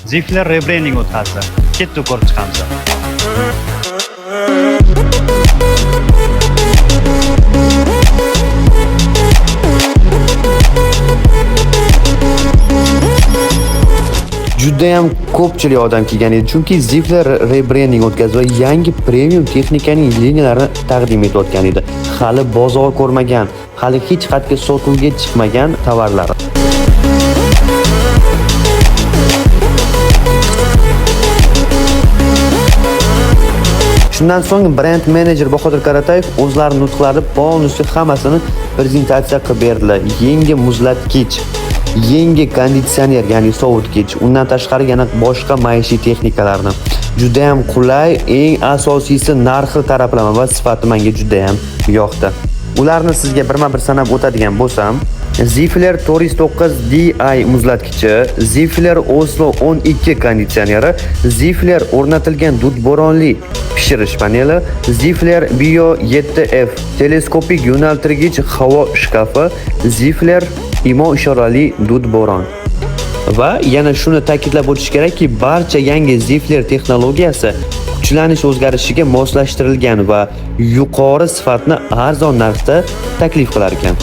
Zifler rebranding o'tkazdi. Ketdik, ko'rib chiqamiz. Judayam ko'pchilik odam kelgan edi, chunki Zifler rebrending o'tkazdi va yangi premium texnikaning liniyalarini taqdim etayotgan edi. Hali bozor ko'rmagan, hali hech qayerga sotuvga chiqmagan tovarlar. Shundan so'ng brend menejer Bahodir Karatayev o'zlari nutqlarida полностью hammasini prezentatsiya qilib berdilar. Yangi muzlatkich, yangi konditsioner, ya'ni sovutgich, undan tashqari yana boshqa maishiy texnikalarni. Juda ham qulay, eng asosiysi narxi taraflama va sifati menga juda ham yoqdi. Ularni sizga birma-bir sanab o'tadigan bo'lsam, Zifler 409 DI muzlatgichi, Zifler Oslo 12 konditsioneri, Zifler o'rnatilgan dudbo'ronli pishirish paneli, Zifler Bio 7F teleskopik yo'naltirgich havo shkafi, Zifler imo ishorali dudbo'ron. Va yana shuni ta'kidlab o'tish kerakki, barcha yangi Zifler texnologiyasi kuchlanish o'zgarishiga moslashtirilgan va yuqori sifatni arzon narxda taklif qilar ekan.